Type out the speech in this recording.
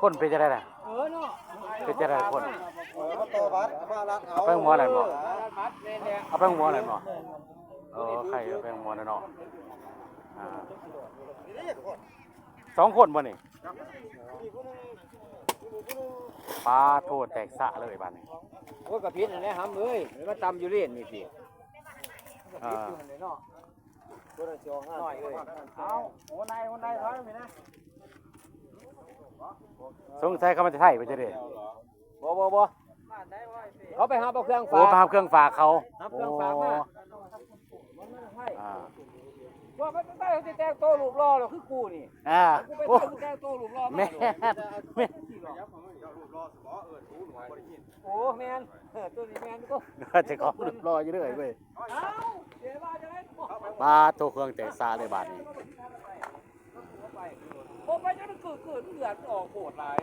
ຄົນເປັນຈັ່ງໃດລະ? ເອີເນາະ ເປັນຈັ່ງໃດຄົນ? ເອົາໄປໂຮງໝໍແລ້ວບໍ່? ເອົາໄປໂຮງໝໍແລ້ວບໍ່? ເອີ ໄຂ້ໄປໂຮງໝໍແລ້ວເນາະ. ອ່າ ສອງຄົນບໍ່ນີ້? ປາໂທ ແຕກສະເລີຍບາດນີ້. ໂອ້ຍ ກະຜິດຫັ້ນແຫຼະຫຳເອີຍ ມາຕຳຢູ່ເລນນີ້ຕິ. ອ່າ ເອົາ ຫົວໃນ ຫົວໃນເຂົານີ້ນະ. ສົງໄສເຂົາມາແຕ່ໄທບໍ່ຈັກເດ້. ບໍ່ ບໍ່ ບໍ່ ເຂົາໄປຮັບເອົາເຄື່ອງຝາກ. ໂອ້ ໄປຮັບເຄື່ອງຝາກເຂົາ. ຮັບເຄື່ອງຝາກມາ. ໂອ້ ອ່າ ພວກໄປໄທເຂົາຊິແຕ່ງໂຕຮູບຫຼໍ່ແລ້ວຄືກູນີ້. ອ່າ ກູໄປໄທກູແຕ່ງໂຕຮູບຫຼໍ່ມາ. ແມ່ນ ແມ່ນ. ໂອ້ ແມ່ນ ເອີ ໂຕນີ້ແມ່ນ. ເຈົ້າຂອງຮູບຫຼໍ່ຢູ່ເດີເວີຍ. ເອົ້າ ເສຍວ່າຈັ່ງໃດ? ປາໂທ ເຄື່ອງແຕກສະເລີຍບາດນີ້. ບໍ່ໄປຈັ່ງໃດ ຄື ຄືເລືອດອອກໂພດຫຼາຍ.